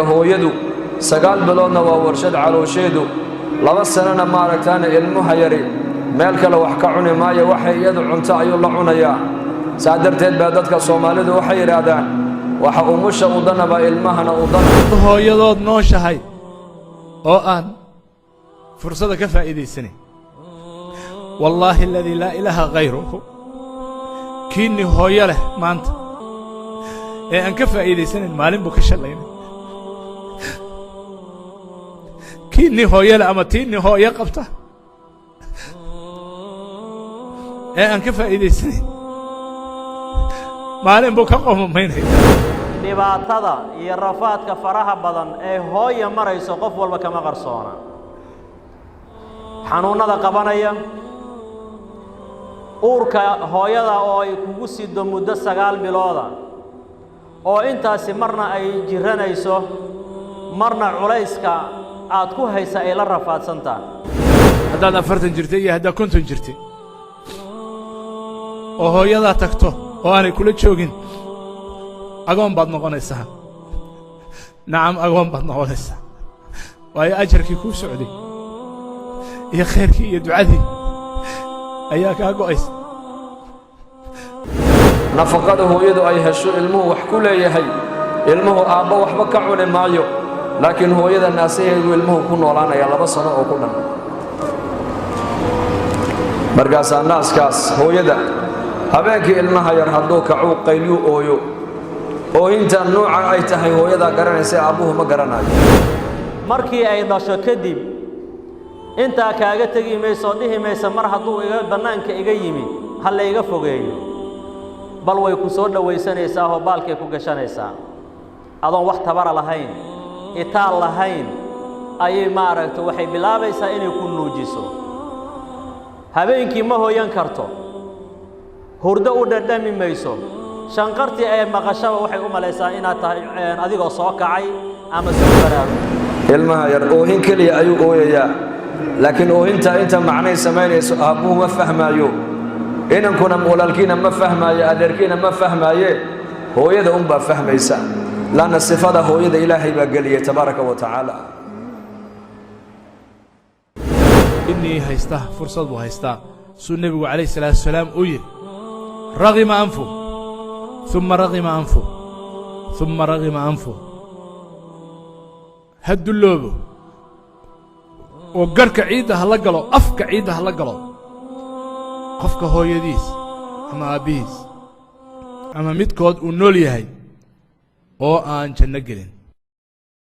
Hooyadu 9 biloodna waa warshad caloosheedu, 2 sanana maaragtaana ilmuha yari meel kale wax ka cuni maayo, waxay iyadu cunto ayuu la cunayaa. Saa darteed baa dadka Soomaalidu waxay yidhaahdaan, waxa umusha udanaba ilmahana udana. Hooyadood nooshahay oo aan fursada ka faa'iidaysanin, wallaahi aladii laa ilaaha khayruhu, kiinni hooyo leh maanta ee aan ka faa'iidaysanayn maalin buu ka shallaynay. Kiinni hooyo leh ama tiinni hooyo qabta ee aan ka faa'iidaysanayn maalin buu ka qoomamaynaya. Dhibaatada iyo rafaadka faraha badan ee hooya marayso qof walba kama qarsoona. Xanuunnada qabanaya, uurka hooyada oo ay kugu sido muddo 9 bilooda, oo intaasi marna ay jiranayso, marna culayska aad ku haysa ay la rafaadsantaha. Haddaad 40 jirtay iyo haddaad 50 jirtay oo hooyadaa tagto oo aanay kula joogin, agoon baad noqonaysaa. Nacam, agoon baad noqonaysaa, waayo ajarkii kuu socday iyo khayrkii iyo ducadii ayaa kaa go'aysa. Nafaqada hooyadu ay hesho ilmuhu wax ku leeyahay. Ilmuhu aabbo waxba ka cuni maayo, laakiin hooyada naasaheedu ilmuhu ku noolaanaya 2 sano oo ku dhan. Markaasaa naaskaas hooyada habeenkii ilmaha yar hadduu kacuu qaylyu ooyo, oohinta nuuca ay tahay hooyadaa garanaysa, aabbuhu ma garanayo. Markii ay dhasho kadib intaa kaaga tegi mayso oo dhihi maysa, mar hadduu iga bannaanka iga yimid ha layga fogeeyo, bal way ku soo dhowaysanaysaa oo baalkay ku gashanaysaa. Adoon wax tabara lahayn, itaal lahayn, ayay maaragta waxay bilaabaysaa inay ku nuujiso. Habeenkii ma hoyan karto, hurdo u dhadhami mayso. Shanqartii ay maqashaba waxay u malaysaa inaad tahay adigoo soo kacay ama soo baraarugo. Ilmaha yar oohin keliya ayuu ooyayaa, laakiin oohintaa inta macnay samaynayso aabbuhu ma fahmaayo, inankuna walaalkiina ma fahmaayo, adeerkiina ma fahmaaye, hooyada unbaa fahmaysa, laanna sifada hooyada Ilaahay baa geliyay tabaaraka wa tacaala. Inii haysta fursad buu haystaa, suu nebigu calayh salaatu wasalaam uu yidhi: ragima anfu uma ragima anfu uma ragima anfu. Ha dulloobo oo garhka ciidda ha la galo, afka ciidda ha la galo qofka hooyadiis ama aabbihiis ama midkood uu nool yahay oo aan janno gelin.